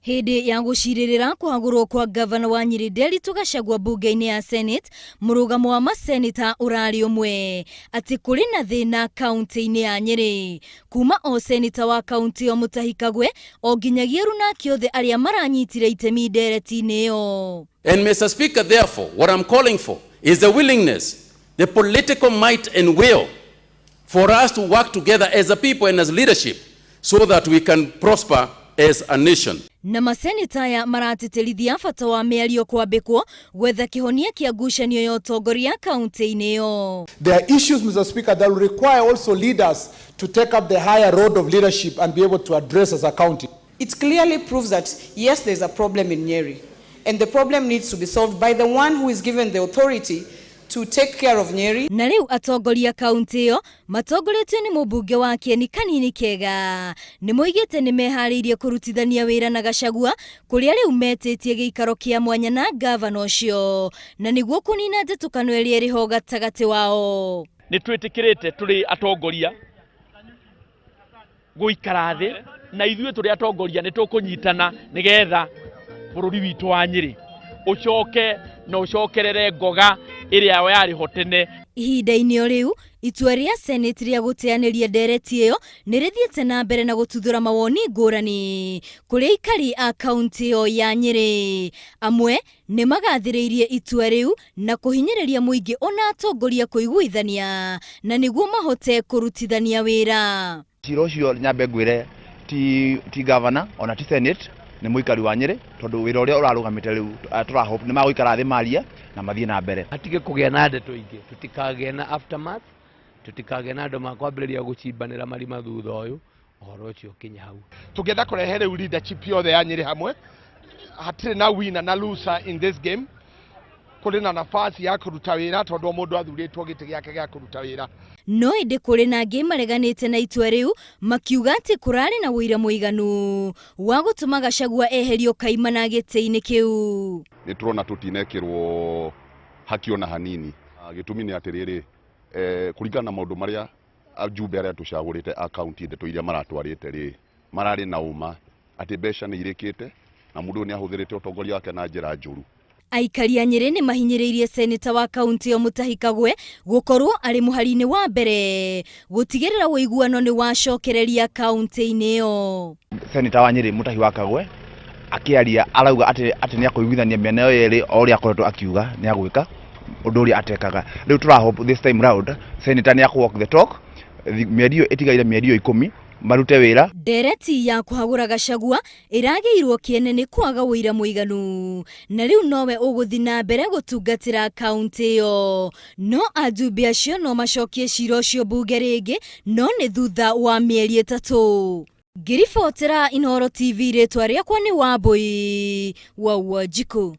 Hĩndĩ ya gũcirĩrĩra kũhagũrwo kwa ngavana wa Nyĩrĩ Nderitu Gachagua mbunge-inĩ ya Senate, mũrũgamo wa maseneta ũrarĩ ũmwe atĩ kũrĩ na thĩna kaunti-inĩ ya Nyĩrĩ. Kuma o seneta wa kaunti ĩyo Mutahi Kagwe o nginyagia runaki othe arĩa maranyitire itemi ndereti-inĩ ĩyo. And Mr. Speaker, therefore, what I'm calling for is the willingness, the political might and will for us to work together as a people and as leadership so that we can prosper as a nation. Na maseneta aya maratĩtĩrithia bata wa mĩario kwambĩkwo gwetha kĩhonia kĩa ngucanio ya ũtongoria kaunti-inĩ ĩyo. There are issues, Mr. Speaker, that will require also leaders to take up the higher road of leadership and be able to address as a county. It clearly proves that, yes, there's a problem in Nyeri, and the problem needs to be solved by the one who is given the authority to take care of Nyeri. Na rĩu atongoria kaunti ĩyo matongoretio nĩ mũmbunge wa Kieni Kanini Kega nĩ moigĩte nĩ meharĩirie kũrutithania wĩra na Gachagua kũrĩa rĩu metĩtie gĩikaro kĩa mwanya na ngavana ũcio na nĩguo kũnina njatũkano ĩrĩa ĩrĩ ho gatagatĩ wao. Nĩ twĩtĩkĩrĩte tũrĩ atongoria gũikara thĩ na ithuĩ tũrĩ atongoria nĩ tũkũnyitana nĩgetha bũrũri witũ wa Nyĩrĩ ũcoke na ũcokerere ngoga ĩrĩa yarĩ ho tene. Ihinda-inĩ o rĩu, itua rĩa Senate rĩa gũteanĩria ndereti ĩyo nĩ rĩthiĩte na mbere na gũtuthũra mawoni ngũrani kũrĩ aikari a kaunti ĩyo ya Nyĩrĩ. Amwe nĩ magathĩrĩirie itua rĩu na kũhinyĩrĩria mũingĩ ona atongoria kũiguithania na nĩguo mahote kũrutithania wĩra. Cira ũcio nyambe ngwĩre ti ti governor ona ti Senate, nĩ mũikari wa Nyĩrĩ, tondũ wĩra ũrĩa ũrarũgamĩte rĩu tũra hope nĩ magũikara thĩ marie na mathiĩ na mbere. Hatige kũgĩa na ndeto ingĩ, tũtikagĩe na aftermath, tũtikagĩe na andũ makwambĩrĩria gũcimbanĩra marima thutha ũyũ, ũhoro ũcio ũkinye hau. Tũngĩenda kũrehe rĩu leadership yothe ya Nyĩrĩ hamwe, hatirĩ na winner na loser in this game. Kũrĩ na nafasi ya kũruta wĩra tondũ o mũndũ athurĩtwo gĩtĩ gĩake gĩa kũruta wĩra. No ĩndĩ kũrĩ na angĩ mareganĩte na itua rĩu makiuga atĩ kũrarĩ na ũira mũiganu wa gũtũma Gachagua eherio kaimana gĩtĩ-inĩ kĩu. Nĩ tũrona tũtinekĩrwo haki ona hanini. Gĩtũmi nĩ atĩrĩrĩ, kũringana na maũndũ marĩa ajumbe arĩa tũcagũrĩte a county, ndeto iria maratwarĩte rĩ, mararĩ na ũma atĩ mbeca nĩ irĩkĩte na mũndũ ũyũ nĩ ahũthĩrĩte ũtongoria wake na njĩra njũru. Aikari a Nyĩrĩ nĩ mahinyĩrĩirie seneta wa kaunti ĩyo Mutahi Kagwe gũkorwo arĩ mũhari-inĩ wa mbere gũtigĩrĩra ũiguano nĩ wacokereria kaunti-inĩ ĩyo. Seneta wa Nyĩrĩ Mutahi wa Kagwe akĩaria arauga atĩ nĩ akũiguithania mĩena ĩyo yerĩ, o ũrĩa akoretwo akiuga nĩ agwĩka ũndũ ũrĩa atekaga. Rĩu tũra hope this time round senator nĩ akũ walk the talk. Mĩeri ĩyo ĩtigaire, mĩeri ĩyo 10, marute wĩra. Ndereti ya kũhagũra Gachagua ĩragĩirwo kĩene nĩ kwaga ũira mũiganu na rĩu nowe ũgũthiĩ na mbere gũtungatĩra kaunti ĩyo. No ajumbe acio no macokie cira ũcio mbunge rĩngĩ, no nĩ thutha wa mĩeri 3. Ngĩribotera Inooro TV, rĩtwa rĩakwa nĩ Wambui wa Wanjikũ.